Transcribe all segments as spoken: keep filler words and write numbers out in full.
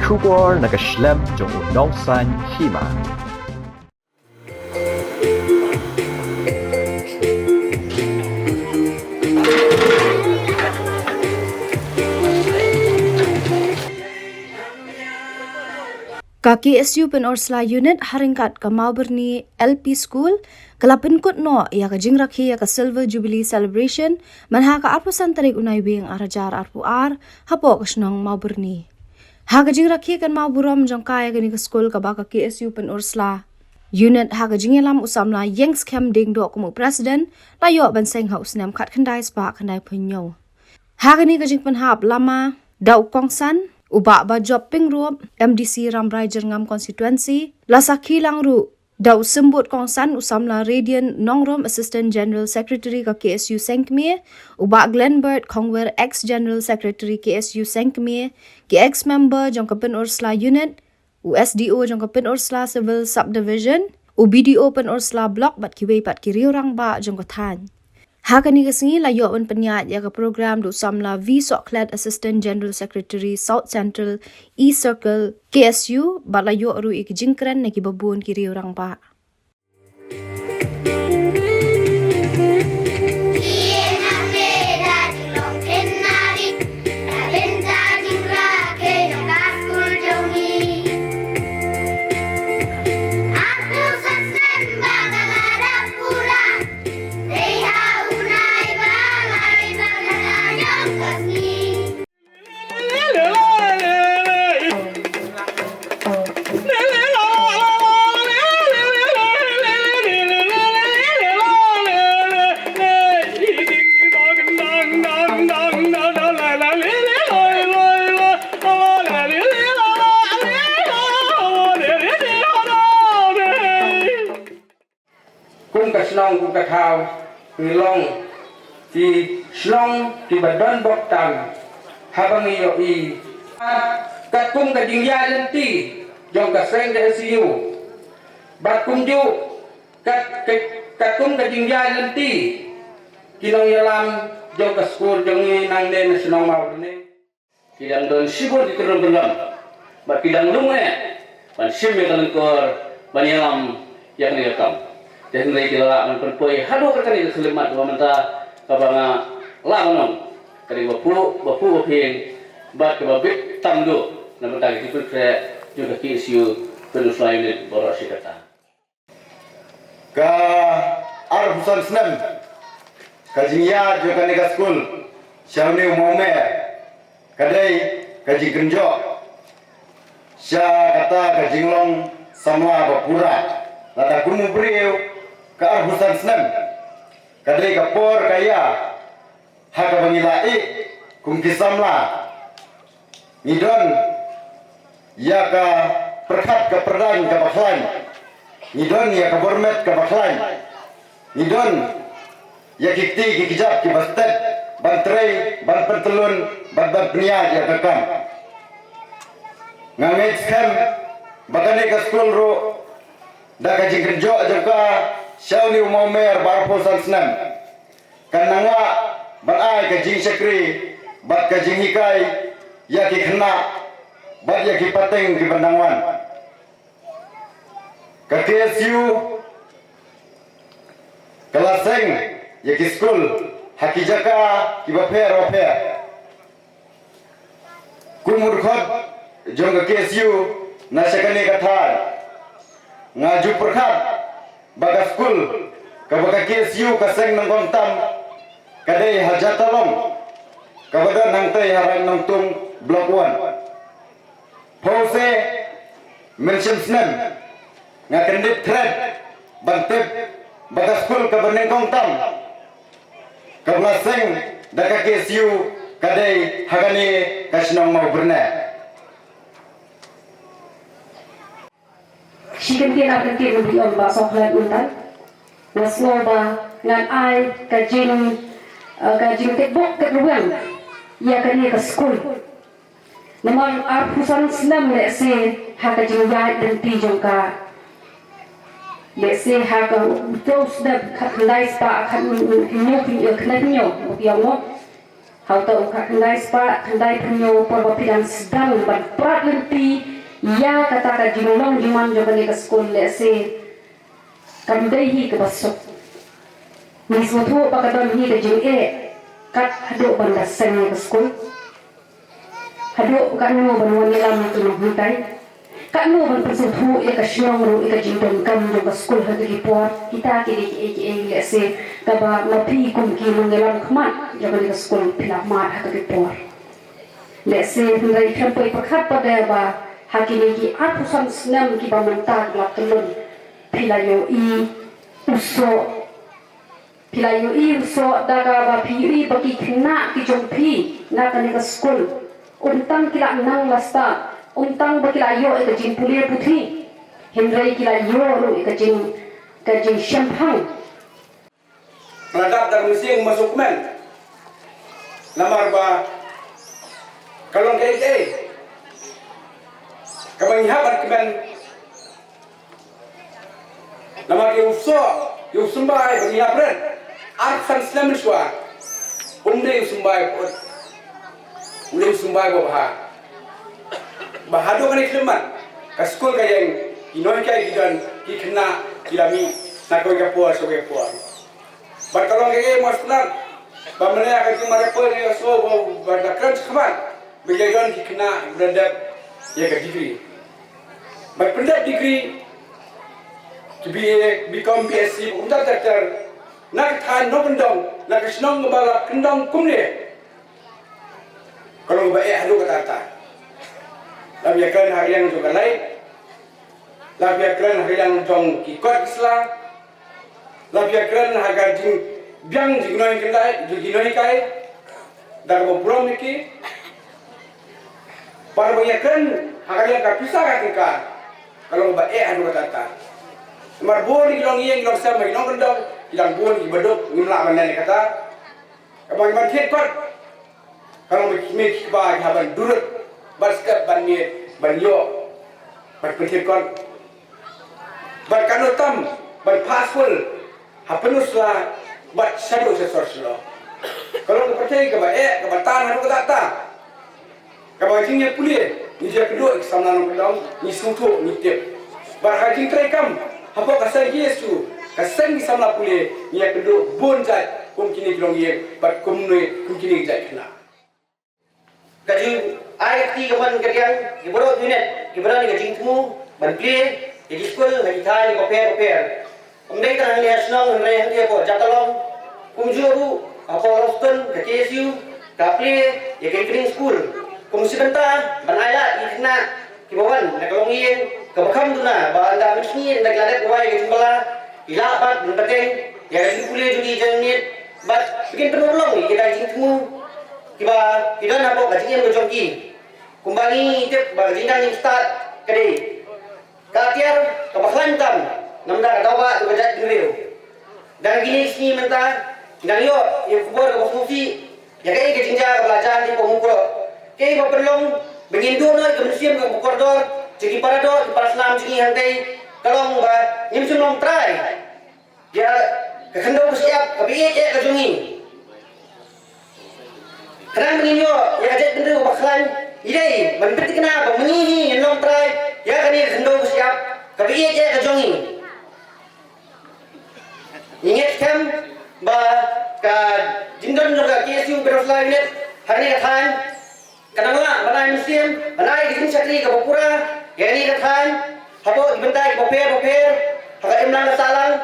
Khubor na ka shlem jong u nongsan hima. Ka K S U Pynursla Unit ha ryngkat ka Mawbyrni L P School ka la pynkut noh ïa ka jingrakhe ïa ka Silver Jubilee Celebration mynha ka arphew san tarik u Naiwieng ar hajar arphew ar hapoh ka shnong Mawbyrni. Ha ka jingrakhe kynmaw burom jong ka ïa kane ka skul kaba ka K S U Pynursla Unit ha ka jingïalam u samla Ïengskhem Diengdoh kum u President la ïoh ban seng ha u snem khatkhyndai spah khyndaiphew hynñiew. Ha kane ka jingpynhap lama da u kongsan u Bah Bajop Pyngrope, M D C Rambrai Jyrngam Constituency, la sakhi lang ruh da u symbud kongsan u samla Radiant Nongrum, Assistant General Secretary ka K S U Sengkmie, u Bah Glenbert Khongwer, ex General Secretary K S U Sengkmie, ki ex member jong ka Pynursla Unit, u S D O jong ka Pynursla Civil Subdivision, u B D O Pynursla Block bad kiwei pat ki riew rangbah jong ka thaiñ. Ha kane ka sngi la ïoh ban pynïaid ïa ka program da u samla V Sohkhlet, Assistant General Secretary South Central East Circle K S U, bad la ïoh ruh ïa ki jingkren na kiba bun ki riew rangbah. Kum ka shnong kum ka thaw, ngi long ki shnong kiba don bok tam haba ngi ïohi. Katkum ka jingïaid lynti jong ka seng K S U bad kumjuh kat, kat, katkum ka jingïaid lynti ki nongïalam jong ka skul jong ngi nangne na shnong Mawbyrni. Ki dang don shibun ki kynrum kynrum bad ki dang lyngngoh ban shim ïa ka lyngkor ban ïalam ïa kane ka kam. Te hynrei ki la lah ban pynpoi haduh katta ka khyllipmat kaba mynta kaba nga lah ban ong ka dei kaba phuh, ba phuh ba phieng bad kaba bit tam duh na bynta ka jingpynkhreh jong ka K S U Pynursla Unit baroh shi katta. Ka arphew san snem ka jingïaid jong kane ka skul sha une u mawmer ka dei ka jingkynjoh sha kata ka jinglong samla ba pura. Lada kum u briew, ka arphew san snem ka dei ka por ka ïa ha kaba ngi la ïeh kum ki samla. Ngi don ïa ka pyrkhat ka pyrdaiñ kaba khlaiñ. Ngi don ïa ka bor met kaba khlaiñ. Ngi don ïa ki kti ki kjat kiba stet ban trei, ban pyntyllun, ban, ban pynïaid ïa ka kam. Nga ngeit skhem ba kane ka skul ruh da ka jingkynjoh jong ka sha une u mawmer ba arphew san snem kan nang wah ban ai ka jingshakri bad ka jinghikai ïa ki khynnah bad ïa ki pateng kiba nang wan. Ka K S U ka la seng ïa ki skul ha ki jaka kiba pher bapher. Kum u dkhot jong ka K S U na sha kane ka thaiñ, nga ju pyrkhat ba ka skul kaba ka K S U ka seng nyngkong tam ka dei ha Jatalong, kaba don hangtei ha Raid Nongtung, Block One. Phew se mynshem snem nga kyndit thret ban tip ba ka skul kaba nyngkong tam kaba la seng da ka K S U ka dei ha kane ka shnong Mawbyrni. Shi kyntien ar kyntien ruh ba ong ba sngewkhlaiñ mynta. Nga sngew ba ngan ai ka jing, eh, ka jingtip bok tip rwiang ïa kane ka skul. Namar arphew san snem lehse ha ka jingïaid lynti jong ka. Lehse ha ka u tau snem khatkhyndai spah khathynñiew, khyndai hynñiew, u ïa mo. Ha uta u khatkhyndai spah khyndaiphew hynñiew por ba phi dang sdang ban prat lynti ïa kata ka jinglong jingman jong kane ka skul, lehse kam dei hi kaba suk. Ngi sngewthuh ba ka don hi ka jingeh kat haduh ban da seng ïa ka skul. Haduh katno ban wan ïalam ïa ki nonghikai? Katno ban pynsngewthuh ïa ka shnong ruh ïa ka jingdonkam jong ka skul ha kito ki por? Kita ki dei kiei kiei lehse kaba ma phi kum ki nongïalam khmat jong kane ka skul phi la mad ha kito ki por. Lehse hynrei khlem poi pyrkhat pat de ba ha kine ki arphew san snem kiba mynta ki la kyllon, phi la ïohi u soh Phi la ïohi u soh da kaba phi ïohi ba ki khynnah ki jong phi na kane ka skul, ym tang ki la nang la stad, ym tang ba ki la ïoh ïa ka jingpule puthi, hynrei ki la ïoh ruh ïa ka jing, ka jingshemphang. Nga la dap da ka mynsiem ba sngewkmen. Namar ba ka long kaei kaei kaba ngi hap ban kmen. Namar ïa u soh, ïa u symbai ba ngi la pret arphew san snem mynshuwa, um dei u symbai ba ut, um dei u symbai ba bha. Ba haduh kane ka khyllipmat ka skul ka ïeng, ki nonghikai ki don, ki khynnah ki la mih na kawei ka por sha kawei ka por. Bad ka long kaei mo sngewtynnat ba mynne ha ka jingmane poi ne ka sngew ba, ba da kren shakhmat ba ki don ki khynnah ba da dep ïa ka degree. Bad pyndep degree, ki B A, B Com, B Sc, kumta ter ter, na ka thaiñ nongkyndong, na ka shnong kaba la kyndong kumne. Ka long kaba eh haduh katta katta. Lada ïa kren ha ka liang jong ka light, lada ïa kren ha ka liang jong ki kot ki sla, lada ïa kren ha ka jingbiang jong ki nonghikai, jong ki nonghikai da kaba burom ïa ki. Bad lada ïa kren ha ka liang ka pisa ka tyngka, ka long kaba eh haduh katta katta. Namar bun ki longïing longsem, ki nongkyndong ki dang bun kiba duk, ngim lah ban len ïa kata. Kaba ngi ban thied kot, ka long ba ki kmie ki kpa ki hap ban durut bad step ban miet ban ïoh bad pynthied kot. Bad katno tam ban phah skul ha pynusla bad shaduh sha sor shlok. Ka long ka pyrthei kaba eh kaba tan haduh katta katta. Kaba ka jingïapule, ngi ju ïakynduh ïa ki samla nongkyndong, ngi sngewthuh, ngi tip. Bad ha ka jingtrei kam hapoh ka seng K S U, ka seng ki samla pule, ngi ïakynduh bun jait kum kine ki longïing bad kumne kum kine ki jait khynnah. Ka ju ai ka kti ka mon ka diang ki baroh unit kiba don ka jingthmu ban plie ïa ki skul ha ki thaiñ bapher bapher. Ym dei tang hangne ha shnong hynrei hangne hapoh Jatalong, kumjuh ruh hapoh Lawson ka K S U ka plie ïa ka evening school kum shi bynta ban ailad ïa ki khynnah kiba wan na ka longïing kaba kham duna ba ynda mynsngi ynda ki la dep wai ka jingbylla ki lah pat ban pateng ïa ka jingpule jong ki janmiet bad ba kin pynurlong ïa kita ki jingthmu kiba ki don hapoh ka jingim ka jong ki. Kumba ngi tip ba ka jingdang jingstad ka dei ka atiar kaba khlaiñ tam namar ka daw ba ka jaitbynriew. Dang kine ki sngi mynta ngi dang ïoh ïa ka khubor kaba sngewsih ïa kaei ka jingjia kaba la jia hangtei hapoh Mukroh. Kaei ba pynlong ba ngin duh noh ïa ka mynsiem kaba kordor jong ki paradoh ki parasnam jong ngi hangtei ka long ba ngim shym long trai ïa ka khyndew ka shyiap kaba ïeit eh ka jong ngi. Khnang ba ngin ïoh ïa ka jaitbynriew kaba khlaiñ, ngi dei ban pynthikna ba ma ngi hi ngin long trai ïa kane ka khyndew ka shyiap kaba ïeit eh ka jong ngi. Ngi ngeit skhem ba ka jingdon jong ka K S U Peninsula Unit ha kane ka thaiñ ka nang lah ban ai mynsiem, ban ai ka jingshakri kaba pura ïa kane ka thaiñ hapoh ki bynta kiba pher bapher ha ka imlang ka sahlang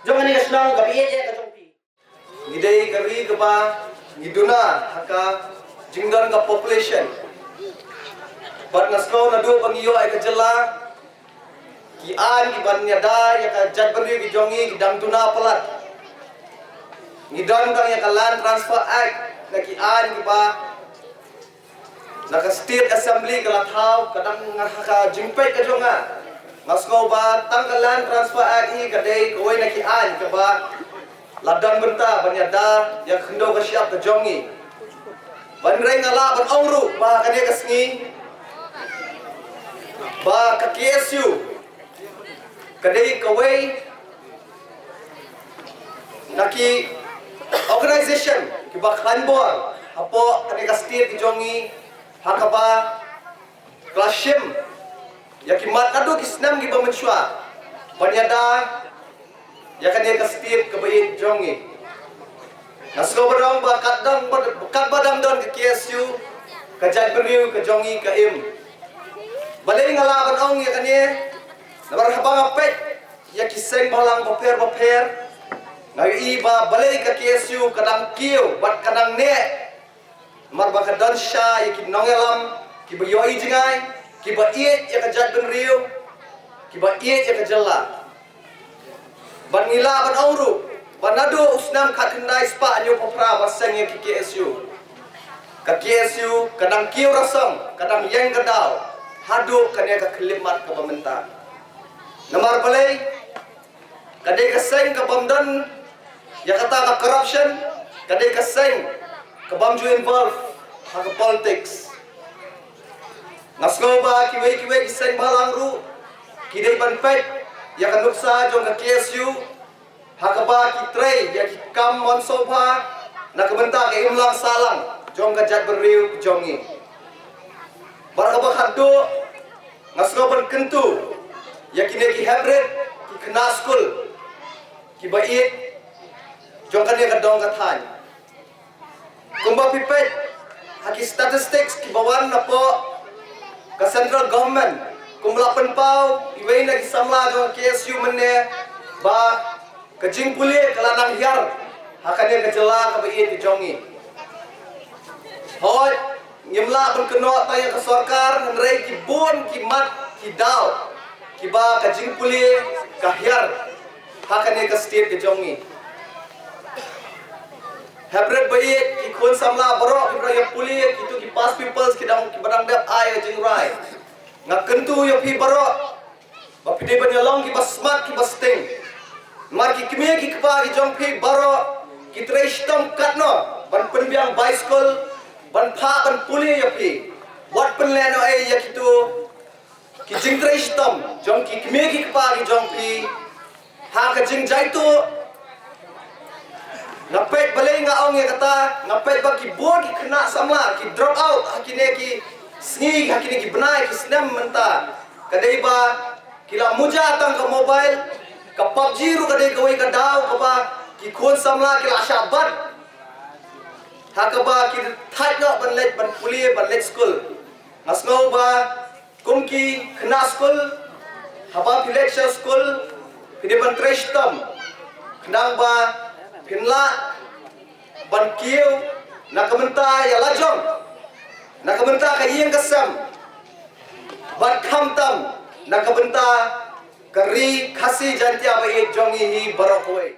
jong kane ka shnong kaba ïeit eh ka jong phi. Ngi dei ka ri kaba ngi duna ha ka jingdon ka population. Bad nga sngew naduh ba ngi ïoh ïa ka jylla, ki aiñ kiban ïada ïa ka jaitbynriew ki jong ngi ki dang duna palat. Ngi don tang ïa ka Land Transfer Act na ki aiñ kiba na ka State Assembly ka la thaw, ka dang ha ka jingpeit ka jong nga. Nga sngew ba tang ka Land Transfer Act hi ka dei kawei na ki aiñ kaba la don bynta ban ïada ïa ka khyndew ka shyiap ka jong ngi. Hynrei nga lah ban ong ruh ba ha kane ka sngi ba ka K S U ka dei kawei na ki organization kiba khlaiñ bor hapoh kane ka state ka jong ngi, ha kaba ka la shim ïa ki mat naduh ki snem kiba mynshuwa ban ïada ïa kane ka state kaba ïeit jong ngi. Nga sngew ba dang ba katba dang don ka K S U, ka jaitbynriew ka jong ngi ka im. Balei nga lah ban ong ïa kane? Namar haba nga peit ïa ki seng bhalang bapher bapher, nga ïohi ba balei ka K S U ka dang kiew bad ka dang neh. Namar ba ka don sha ïa ki nongïalam kiba ïohi jngai, kiba ïeit ïa ka jaitbynriew, kiba ïeit ïa ka jylla. Bad ngi lah ban ong ruh ba naduh u snem khatkhyndai spah hynñiewphew phra ba seng ïa ki K S U, ka K S U ka dang kiew rasong, ka dang ïeng ka daw haduh kane ka khyllipmat kaba mynta. Namar balei? Ka dei ka seng kabym don ïa kata ka corruption, ka dei ka seng kabym ju involve ha ka politics. Nga sngew ba kiwei kiwei ki seng bhalang ruh ki dei ban peit ïa ka nuksa jong ka K S U, ha kaba ki trei ïa ki kam mon sngewbha na ka bynta ka imlang sahlang jong ka jaitbynriew jong ngi. Bad kaba khatduh, nga sngew ban kyntu ïa kine ki heprit, ki khynnah skul kiba ïeit jong kane ka dong ka thaiñ. Kumba phi peit ha ki statistics kiba wan napoh ka central government, kumba la pynpaw iwei na ki samla jong ka K S U mynne ba ka jingpule ka la nang hiar ha kane ka jylla kaba ïeit ka jong ngi. Hooid, ngim lah ban kynnoh tang ïa ka sorkar, hynrei ki bun ki mat ki daw kiba ka jingpule ka hiar ha kane ka state ka jong ngi. Heprit ba ïeit, ki khun samla baroh kiba dang ïa pule, kito ki past pupils ki dang, kiba dang dep ai ka jingrai. Nga kyntu ïa phi baroh ba phi dei ban ïa long kiba smat kiba sting. Namar ki kmie ki kpa ki jong phi baroh ki trei shitom katno ban pynbiang bai skul, ban phah ban pule ïa phi. Wat pynlehnohei ïa kito ki jingtrei shitom jong ki kmie ki kpa ki jong phi ha ka jingjaituh. Nga peit, balei nga ong ïa kata, nga peit ba ki bun ki khynnah samla ki drop out ha kine ki sngi, ha kine ki bnai, ki snem mynta. Ka dei ba ki la muja tang ka mobile, ka PUBG ruh ka dei kawei ka daw kaba ki khun samla ki la shah bat ha kaba ki thait noh ban leit ban pule, ban leit skul. Nga sngew ba kum ki khynnah skul, haba phi leit sha skul, phi dei ban trei shitom khnang ba phin lah ban kiew na ka bynta ïa la jong, na ka bynta ka ïing ka sem, bad khamtam na ka bynta ka ri Khasi Jaiñtia ba ïeit jong ngi hi baroh kawei.